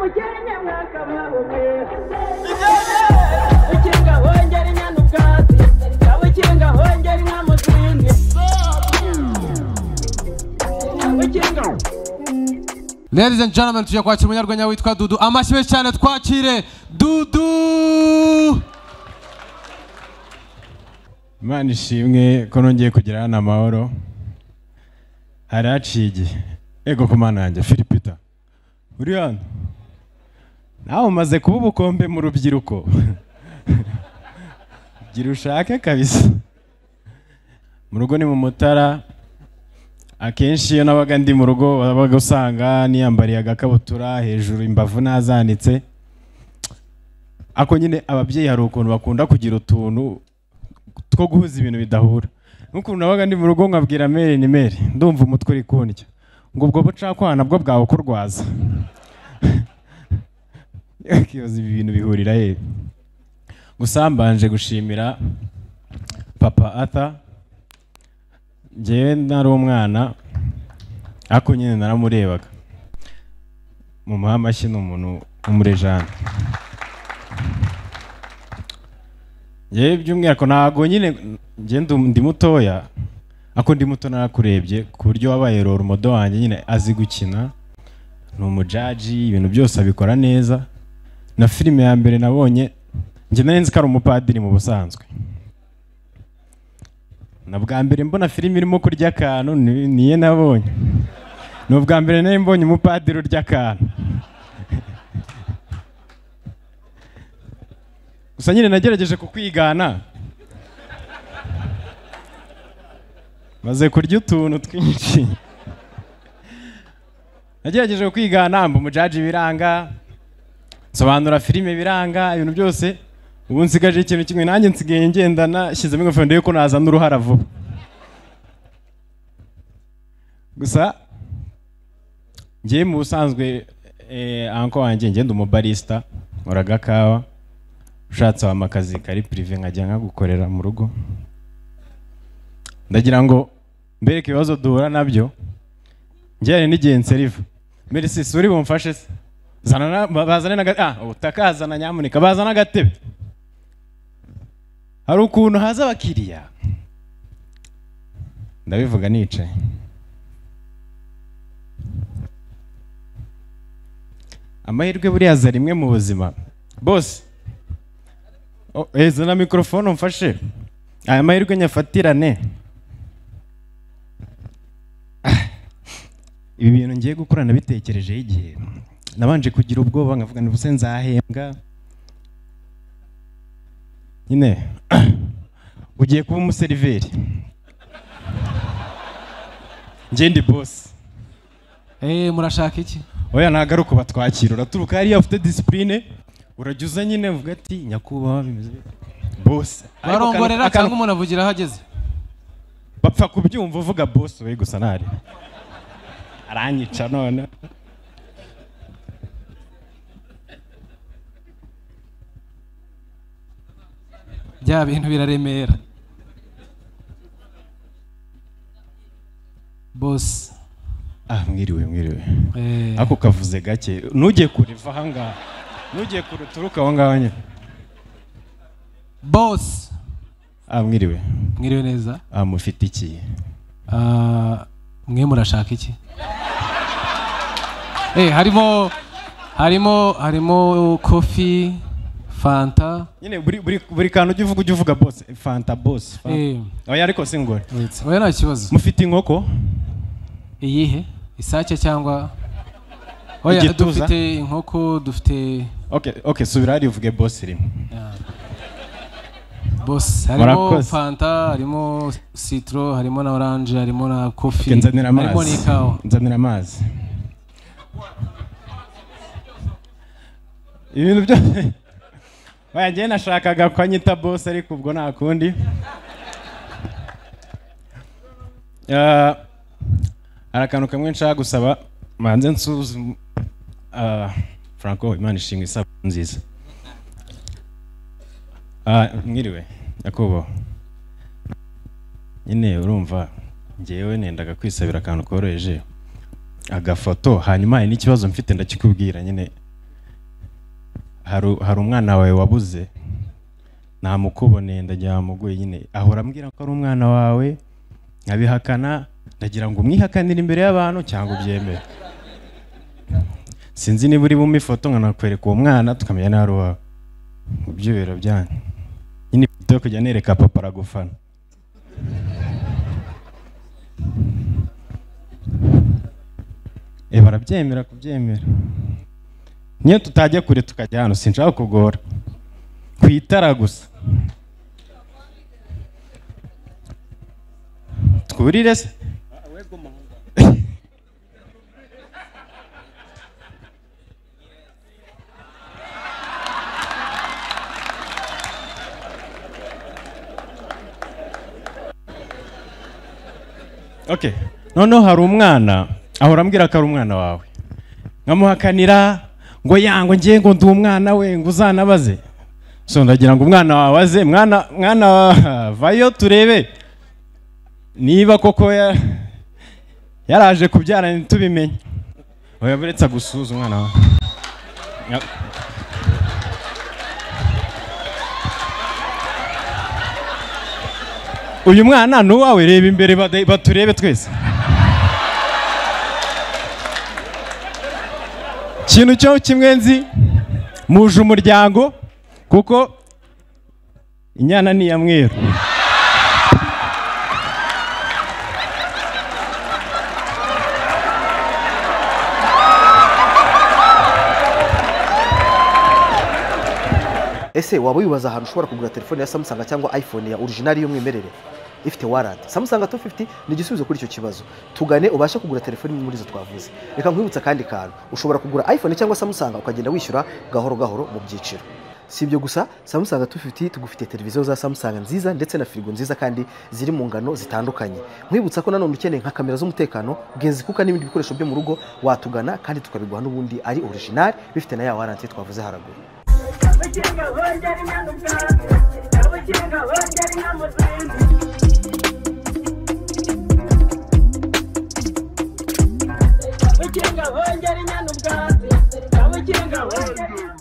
Mukenke mwakababumwe Ukinga hongera inyana ubwatsi Ukinga hongera inka mu zindi Ukinga. Ladies and gentlemen, tugiye kwakira umunyarwenya witwa Dudu. Amashyi menshi cyane, twakire Dudu. Imana ishimwe ko nongeye kugera hano amahoro. Hari haciye igihe. Ego ku Mana yanjye, Philipita uri hano nawe umaze kuba ubukombe mu rubyiruko. Gira ushake kabisa. Mu rugo ni mu Mutara. Akenshi iyo nabaga ndi mu rugo wabaga usanga niyambariye agakabutura hejuru, imbavu nazanitse. Ako nyine ababyeyi hari ukuntu bakunda kugira utuntu two guhuza ibintu bidahura. Nk'ukuntu nabaga ndi mu rugo nkabwira Mary ni Mary, ndumva umutwe uri kundya, ngo ubwo bucakwana bwo bwawe kurwaza. Kibazo ibi bintu bihurira he? Gusa mbanje gushimira Papa Arthur. Njyewe nari umwana ariko nyine naramurebaga. Mu muhamashyi ni umuntu w'umurejani. Njyewe by'umwihariko ntago nyine njye ndi mutoya, ariko ndi muto narakurebye ku buryo wabaye role model wanjye. Nyine azi gukina, ni umujaji, ibintu byose abikora neza. Na filime ya mbere nabonye njye nari nzi ko ari umupadiri mu busanzwe. Na bwa mbere mbona filime irimo kurya akantu niye nabonye. Ni ubwa mbere nari mbonye umupadiri urya akantu. Gusa nyine nagerageje kukwigana, maze kurya utuntu twinshi. Nagerageje kukwigana mba umujaji biranga, nsobanura filime biranga, ibintu byose. Ubu nsigaje ikintu kimwe, nanjye nsigaye ngendana shyizemo ingofero ndebe ko nazana uruhara vuba. Gusa njye mu busanzwe anko wanjye ngenda umubarista, nkora agakawa. Ushatse wampa akazi kari prive nkajya nkagukorera mu rugo. Ndagira ngo mbereke ibibazo duhura nabyo. Njye hari n'igihe nseriva. Merci, uri bumfashe se? Zana bazane na utakazana nyamuneka, bazana agatebe. Hari ukuntu haza abakiriya, ndabivuga nicaye. Amahirwe buriya aza rimwe mu buzima. Boss, zana mikrofone umfashe. Aya mahirwe nyafatirane. Ibi bintu ngiye gukora nabitekerejeho igihe. Nabanje kugira ubwoba nkavuga nti ubuse nzahembwa. Nyine ugiye kuba umuseriveri, njye ndi boss. Murashaka iki? Oya nagaruka batwakira, uraturuka hariya ufite discipline, urajya uza nyine uvuga ati nyakubahwa bimeze bite boss. Barongorera cyangwa umuntu avugira aho ageze? Bapfa kubyumva uvuga boss we gusa ntari aranyica none. Bya bintu biraremera. Boss. Mwiriwe mwiriwe. Ako kavuze gake, nujye kure va ahangaha. Nujye kure uturuka aho ngaho nyine. Boss. Mwiriwe. Mwiriwe neza. Mufite iki? Mwe murashaka iki? Harimo coffee, Fanta. Nyine buri kantu ujya uvuga boss, Fanta boss. Oya ariko singore. Oya nta kibazo. Mufite inkoko? Iyihe? Isake cyangwa? Oya dufite inkoko, dufite. Okay, subira hari uvuge boss rimwe. Boss, harimo Fanta, harimo citro, harimo na orange, harimo na coffee, harimo n'ikawa. Nzanira amazi. Ibintu byose. Oya njye nashakaga ko anyita boss ariko ubwo nta kundi. Hari akantu kamwe nshaka gusaba, manze nsuzume. Franco, Imana ishimwe, isabukuru nziza. Mwiriwe nyakubahwa. Nyine urumva njyewe nendaga kwisabira akantu koroheje, agafoto, hanyuma hari n'ikibazo mfite ndakikubwira nyine. Hari umwana wawe wabuze, namukuboneye ndagira muguye nyine, ahora ambwira ko ari umwana wawe nkabihakana, ndagira ngo umwihakanire imbere y'abantu cyangwa ubyemere. Sinzi niba uri bume ifoto nkanakwereka uwo mwana tukamenya niba ari uwawe. Mu byubahiro byanyu nyine ifoto yo kujya nereka papa aragufana. Barabyemera kubyemera. Niyo tutajya kure tukajya hano, sinshaka kugora ku itara gusa. Twurire se? Okay. Noneho hari umwana ahora ambwira ko ari umwana wawe, nkamuhakanira ngo yango ngiye ngo ndi umwana we ngo uzanabaze. So ndagira ngo umwana wawe aze, mwana vayo turebe niba koko yaraje kubyara ntitubimenye. Oya buretse gusuza umwana wawe. Uyu mwana ni uwawe, reba imbere baturebe twese. Ikintu cyo kimwe nzi, muje umuryango kuko inyana ni iya mweru. Ese waba wibaza ahantu ushobora kugura telefone ya Samsung cyangwa iPhone ya original y'umwimerere ifite warranty? Samsung 250 ni igisubizo kuri icyo kibazo. Tugane ubashe kugura telefone imwe muri zo twavuze. Reka nkwibutsa kandi kantu, ushobora kugura iPhone cyangwa Samsung ukagenda wishyura gahoro gahoro mu byiciro. Si ibyo gusa, Samsung 250 tugufite televiziyo za Samsung nziza ndetse na firigo nziza kandi ziri mu ngano zitandukanye. Nkwibutsa ko nanone ukeneye nka kamera z'umutekano, genzi kuka n'ibindi bikoresho byo mu rugo watugana kandi tukabiguha n'ubundi ari original bifite na ya warranty twavuze haraguru. Ukinga hongera inyana ubwatsi, ukinga hongera.